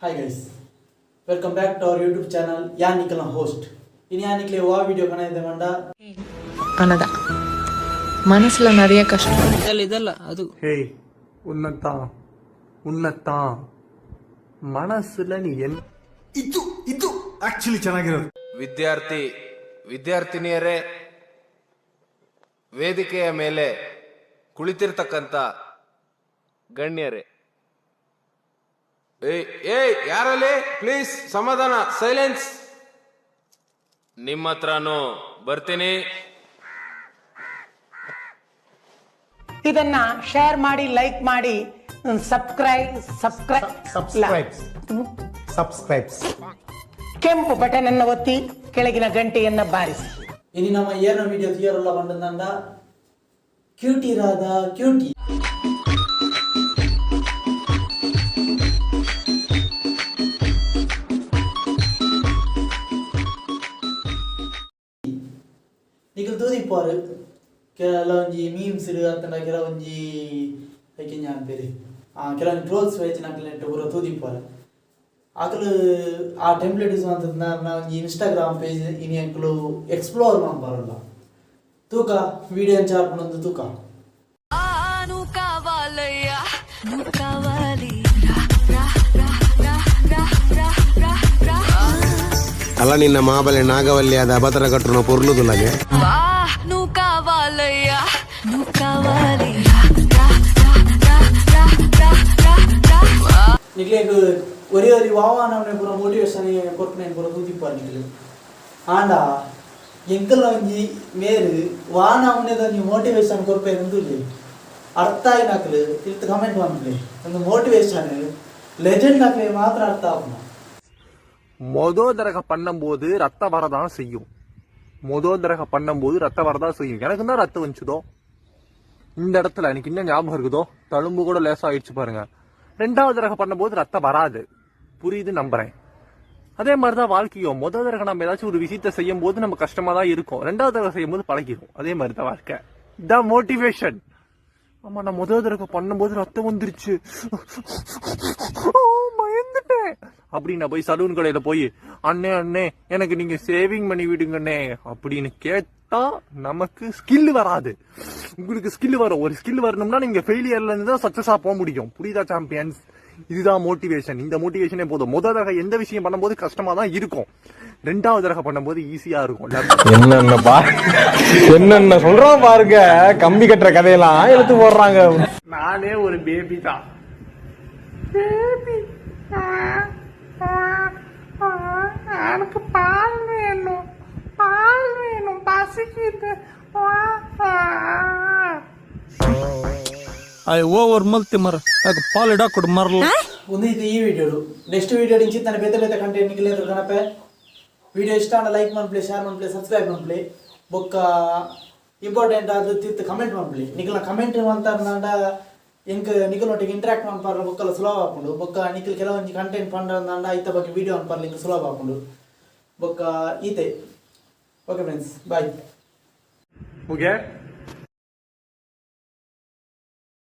Hi guys, welcome back to our YouTube channel. ಯಾನ್ ನಿಕಲ್ನ host. ಇನಿ ಯಾನ್ ನಿಕ್ಲೆ ವಾ ವಿಡಿಯೋ ಕನೈದೆ ಪಂಡ ಅನದ ಮನಸ್ಸುಲ நிறைய ಕಷ್ಟ. ಇದಲ್ಲ, ಇದಲ್ಲ ಅದು. ஹேய், உன்னத்தான் உன்னத்தான். மனசுல நீ என் ಇದು ಇದು ಆಕ್ಚುಲಿ ಚೆನ್ನಾಗಿರೋದು. ವಿದ್ಯಾರ್ಥಿ ವಿದ್ಯಾರ್ಥಿನಿಯರೇ, ವೇದಿಕೆಯ ಮೇಲೆ ಕುಳಿತಿರ್ತಕ್ಕಂಥ ಗಣ್ಯರೇ, ಏಯ್ ಏಯ್, ಯಾರಲ್ಲಿ ಪ್ಲೀಸ್ ಸಮಾಧಾನ, ಸೈಲೆನ್ಸ್. ನಿಮ್ಮ ಹತ್ರನೂ ಬರ್ತೀನಿ. ಇದನ್ನ ಶೇರ್ ಮಾಡಿ, ಲೈಕ್ ಮಾಡಿ, subscribe, subscribe. Subscribes, subscribes. ಕೆಂಪು ಬಟನ್ ಅನ್ನು ಒತ್ತಿ, ಕೆಳಗಿನ ಗಂಟೆಯನ್ನ ಬಾರಿಸಿ. ಇನಿ ನಮ್ಮ ಏರ್ನ ವಿಡಿಯೋ ತೂಯರುಲ್ಲ ಪಂಡಂದ ಕ್ಯೂಟಿ ರಾಧಾ ಕ್ಯೂಟಿ. ನಿಕಲ್ ತೂದಿಪ್ಪಾರು ಕೆಲವೊಂಜಿ ಮೀಮ್ಸ್ ಅತ್ತಂಡ ಕೆಲವೊಂಜಿ ಐಕೆಂಜ ಅನ್ಪೇರು, ಕೆಲವೊಂಜಿ ಟ್ರೋಲ್ಸ್ ವೇಚಿನಕ್ಲೆಂಟ್ ಪೂರ ತೂದಿಪ್ಪಾರು. ಅಕಲು ಆ ಟೆಂಪ್ಲೇಟ್ ಯೂಸ್ ಮಂತುನ ಒಂಜಿ ಇನ್ಸ್ಟಾಗ್ರಾಮ್ ಪೇಜ್ ಇನಿ ಅಕುಲು ಎಕ್ಸ್ಪ್ಲೋರ್ ಮನ್ಪಾರಲ್ಲ. ತೂಕ, ವಿಡಿಯೋ ಅಂಚ ಆಪುಂಡು ತೂಕ. నువ్వు కావాలయ్యా, నువ్వు కావాలి. ಅಲ್ಲ, ನಿನ್ನ ಮಾಬಲೆ ನಾಗವಲ್ಲಿ ಅದ ಅಬತರ ಕಟ್ಟುನ ಪೊರ್ಲುದುಲಗೆ. వా, నువ్వు కావాలయ్యా, నువ్వు కావాలి. ನಿಕ್ಲೆಗ್ ಒರಿ ಒರಿ ವಾವಾನವನೆ ಪೂರ ಮೋಟಿವೇಶನ್ ಕೊರ್ಪುನೇನ್ ಪೂರ ತೂದಿಪ್ಪಾರು ನಿಕ್ಲು. ಆಂಡ ಎಂಕಲ್ನ ಒಂಜಿ ಮೇರು ವಾನವನೆದ ಒಂಜಿ ಮೋಟಿವೇಶನ್ ಕೊರ್ಪೇರು ಉಂದುಲಿ. ಅರ್ಥ ಆಯಿನಕ್ಲು ತಿರ್ತ್ ಕಮೆಂಟ್ ಮನ್ಪುಲೆ. ಒಂದು ಮೋಟಿವೇಶನ್ ಲೆಜೆಂಡ್ ಅಕ್ಲೆ ಮಾತ್ರ ಅರ್ಥ ಆಪುನ. மொத தடவை பண்ணும்போது ரத்தம் வரதான் செய்யும். மொத தடவை பண்ணும்போது ரத்தம் வரதான் செய்யும். எனக்கு தான் ரத்தம் வந்துச்சுதோ இந்த இடத்துல. எனக்கு இன்னும் ஞாபகம் இருக்குதோ, தழும்பு கூட லேசா ஆயிடுச்சு பாருங்க. ரெண்டாவது தடவை பண்ணும்போது ரத்தம் வராது. புரியுது நம்புறேன். அதே மாதிரிதான் வாழ்க்கையும். முதல் தடவை நம்ம ஏதாச்சும் ஒரு விஷயத்த செய்யும் போது நம்ம கஷ்டமா தான் இருக்கும். ரெண்டாவது தடவை செய்யும் போது பழகிடும். அதே மாதிரி தான் வாழ்க்கை. இதான் மோட்டிவேஷன். ஆமா, நான் முதல் தடவை பண்ணும்போது ரத்தம் வந்துருச்சு, ஓ, பயந்துட்டேன் அப்படின்னு நான் போய் சலூன் கடையில போய், "அண்ணே அண்ணே, எனக்கு நீங்க சேவிங் பண்ணி விடுங்கண்ணே" அப்படின்னு கேட்டா நமக்கு ஸ்கில் வராது. உங்களுக்கு ஸ்கில் வரும். ஒரு ஸ்கில் வரணும்னா நீங்க ஃபெயிலியர்ல இருந்து தான் சக்சஸா போக முடியும். புரியுதா சாம்பியன்ஸ்? இதுதான் மோட்டிவேஷன். இந்த மோட்டிவேஷனே போதும். முதல் தடவை எந்த விஷயம் பண்ணும்போது கஷ்டமா தான் இருக்கும். ரெண்டாவது தடவை பண்ணும்போது ஈஸியா இருக்கும். என்னென்ன பா என்னென்ன சொல்றோம் பாருங்க. கம்பி கட்டுற கதையெல்லாம் எடுத்து போடுறாங்க. நானே ஒரு பேபி தான். பேபி, எனக்கு பால் வேணும், பால் வேணும், பசிக்குது. ಓವರ್ ಮಲ್ತಿ ಮರ ಪಾಲ್ ಇಡಾಕೊಡು ಮರಲ. ಒಂದು ಇದು ಈ video. Next video ಇಂಚಿ ತನ್ನ ಬೇತೆ ಬೇತೆ ಕಂಟೆಂಟ್ ನಿಕ್ಲೆ ಕಣಪೆ. ವಿಡಿಯೋ ಇಷ್ಟ ಆಂಡ ಲೈಕ್ ಮನ್ಪುಲೆ, ಶೇರ್ ಮನ್ಪುಲೆ, ಸಬ್ಸ್ಕ್ರೈಬ್ ಮನ್ಪುಲೆ. ಬೊಕ್ಕ ಇಂಪಾರ್ಟೆಂಟ್ ಆದ್ ತಿರ್ತ್ ಕಮೆಂಟ್ ಮನ್ಪುಲೆ. ನಿಕಲ್ನ ಕಮೆಂಟ್ ಮಂತಾರಂಡ ಎಂಕ್ ನಿಕಲ್ನೊಟ್ಟಿಗೆ ಇಂಟ್ರಾಕ್ಟ್ ಮನ್ಪಾರ ಬೊಕ್ಕಲ ಸುಲಭ ಆಪುಂಡು. ಬೊಕ್ಕ ನಿಕಲ್ ಕೆಲವೊಂಜಿ ಕಂಟೆಂಟ್ ಪಂಡಂಡ ಐತ ಬಗ್ಗೆ ವಿಡಿಯೋ ಅನ್ಪರ್ಲ ಇಂಕ್ ಸುಲಭ ಆಪುಂಡು. ಬೊಕ್ಕ ಈತೆ. Okay friends, bye. Okay.